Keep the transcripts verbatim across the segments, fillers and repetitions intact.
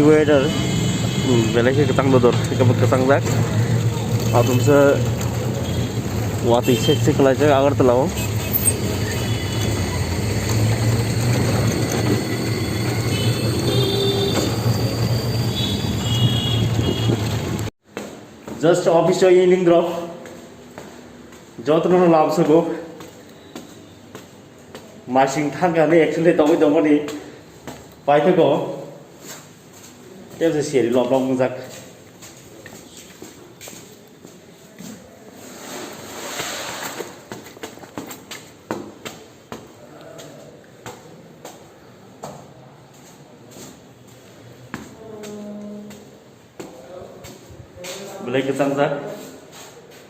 Weather, hmm, belai khe kwchang dodor, ekdom kwchangjak. Atumsa watwi sek sek khlaijak Agartala o. Just office o evening drop. Jotono labsago. Masing thangkani actually tongwi tongmani paithago. Tei se seri lom lom wngjak. Belai kwchangjak.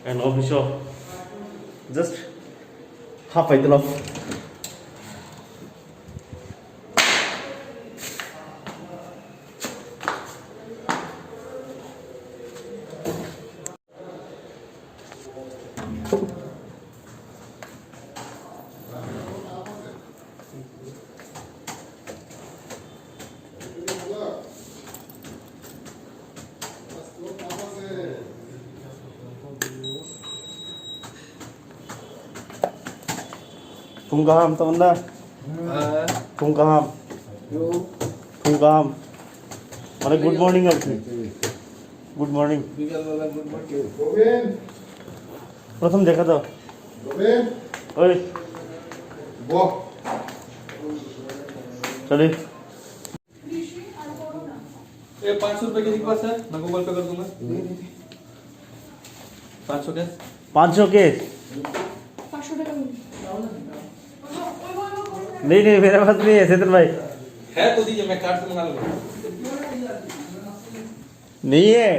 And office o just hapai dolo. Phung kaham, tamo na? Phung kaham. Phung kaham. Mane good morning ar ki. Good morning. Prothom dekha daw. Oi. Chale. ए, पाँच सौ रुपए के लिखवा सर, मैं Google पे कर दूंगा। पाँच सौ कैश। पाँच सौ कैश? नहीं, नहीं, मेरे पास नहीं है, चेतन भाई। है तो दीजिए, मैं कार्ड से मंगा लूंगा। नहीं है।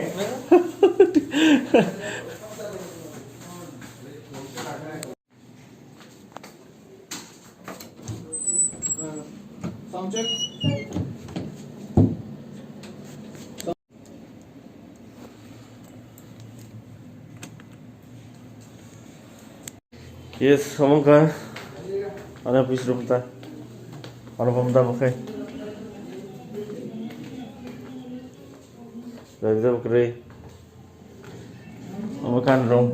Sound check. Yes, omo kha. Ano office room ta. Ano pamda bukhai. Dari da bukhai. Omo kha room.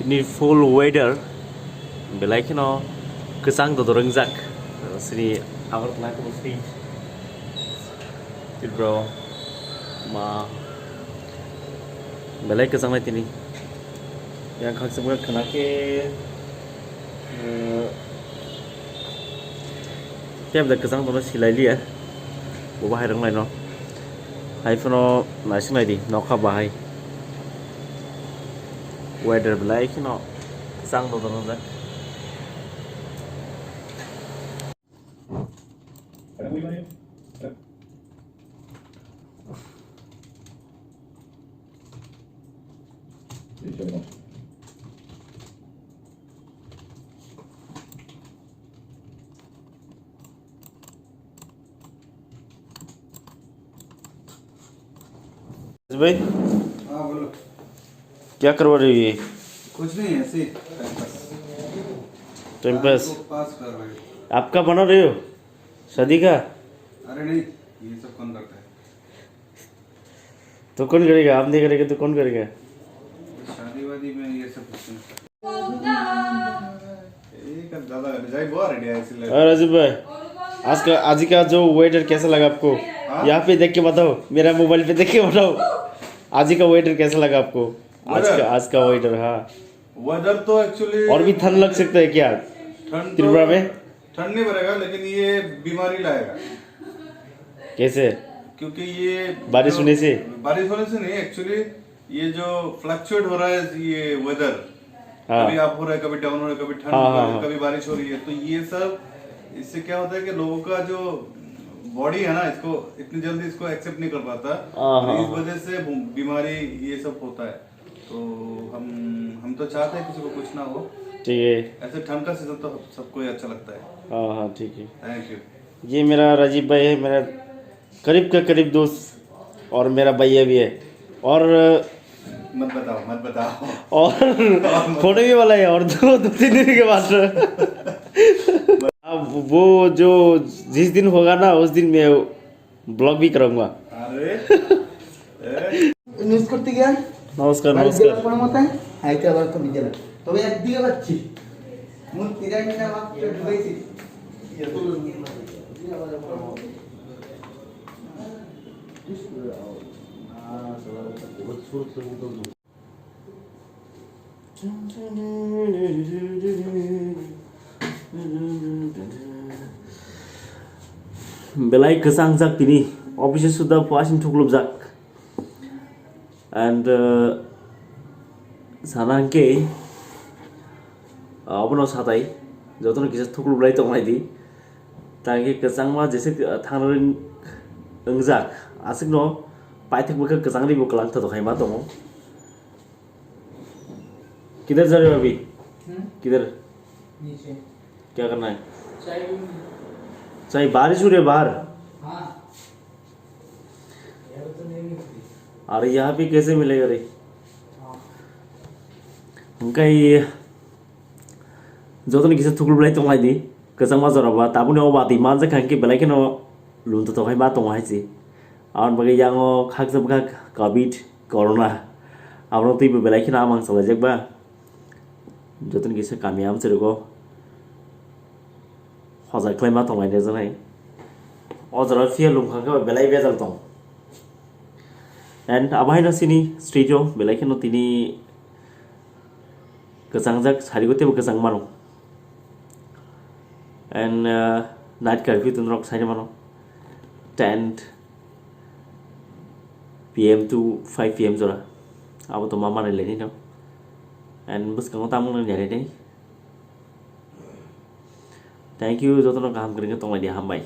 Ini full weather belai kheno kwchang dodor wngjak. Sini Agartala khe sini Tripura ma belai kwchang nai tini. Yang khaksa buka khna khe, eh, kebda kwchang bono silai liya. Bo bahai rwng lai no. Hai phano naising nai di, nokha bahai. Weather belai kheno kwchang dodor wngjak. भाई, हाँ, बोलो। क्या करवा रही है? कुछ नहीं, ऐसे ही, time pass. Time pass? Time को पास कर रहे हो। आपका बना रहे हो? शादी का? अरे नहीं, ये सब कौन करता है? तो कौन करेगा? आप नहीं करेगा तो कौन करेगा? शादी वादी में ये सब कुछ नहीं। এই কাজ দাদা, যাই বল, রেডি আছি। अरे राजीव भाई, आज का, आज का जो वेदर कैसा लगा आपको? हाँ? यहाँ पे देख के बताओ, मेरा मोबाइल पे देख के बताओ। आज का वेदर कैसा लगा आपको? आज का, आज का वेदर, हाँ। वेदर तो एक्चुअली और भी ठंड लग सकता है क्या? ठंड तो त्रिपुरा में? ठंड नहीं पड़ेगा, लेकिन ये बीमारी लाएगा। कैसे? क्योंकि ये बारिश जो होने से? बारिश होने से नहीं, एक्चुअली ये जो फ्लक्चुएट हो रहा है ये वेदर, हाँ। कभी अप हो रहा है, कभी डाउन हो रहा है, कभी ठंड हाँ, हो रहा हाँ, है, हाँ। कभी बारिश हो रही है, तो ये सब, इससे क्या होता है कि लोगों का जो बॉडी है ना, इसको इतनी जल्दी इसको एक्सेप्ट नहीं कर पाता, हाँ, तो हाँ, इस हाँ। वजह से बु-, बीमारी ये सब होता है। तो हम हम तो चाहते हैं किसी को कुछ ना हो। ठीक है। ऐसे ठंड का सीजन तो सबको ही अच्छा लगता है। हाँ, हाँ, ठीक है। Thank you. ये मेरा राजीव भाई है, मेरा करीब का करीब दोस्त और मेरा भैया भी है। और मत बताओ, मत बताओ। और फोटो भी वाला है, और दो, दो तीन दिन के बाद। अब वो जो जिस दिन होगा ना, उस दिन मैं ब्लॉग भी करूंगा। আরে। এ? নিউজ করতে গিয়া নমস্কার, বাড়ির নমস্কার। জেলা কোনো মতে হাইতে আবার কমে গেল। তবে একদিকে পাচ্ছি। মুখ ফিরাই নিয়ে মাত্র ঢুকাইছি। Belai kwchangjak tini, office suda puasin thuklubjak. And, uh, sana hwnkhe, uh, obono satai, jotono kisa thuklublai tongnai di. Tangkhe kwchangma jese, uh, thangrwng wngjak, aswkno paithak bwkha kwchangri bo kwlang thoto khaima tongo. किधर जा रहे हो अभी? हम्म? किधर? नीचे। क्या करना है? चाय पीऊंगी। चाय? बारिश हो रही है बाहर? हाँ। यार तो नहीं मिलती। अरे यहाँ पे कैसे मिलेगा रे? हाँ। Hwnkhe jotono kisa thuklubwlai tonglai di, kwchangma jora ba, tabukni o watwi manjak kha hwnkhe belai kheno lum totok hai ma tongo hai se. Aboni bagwi yango khaksa bwkha covid, corona, abono twibo belai kheno amang chalaijak ba. Jotono kisa kami amchwrwgo hojai khlaima tonglai rwjaknai. O jora phiya lum kha khe belai bejal tong. And abo haino chini street o belai kheno tini kwchangjak, sarigo teibo kwchang mano. And, uh, night curfew tun rok sai mano, ten P M to five P M jora. Abo to ma manwi lainai no. And bwskango tamung nang nai nai. Thank you, jotono kaham kwrwngkhe tonglai di, hambai.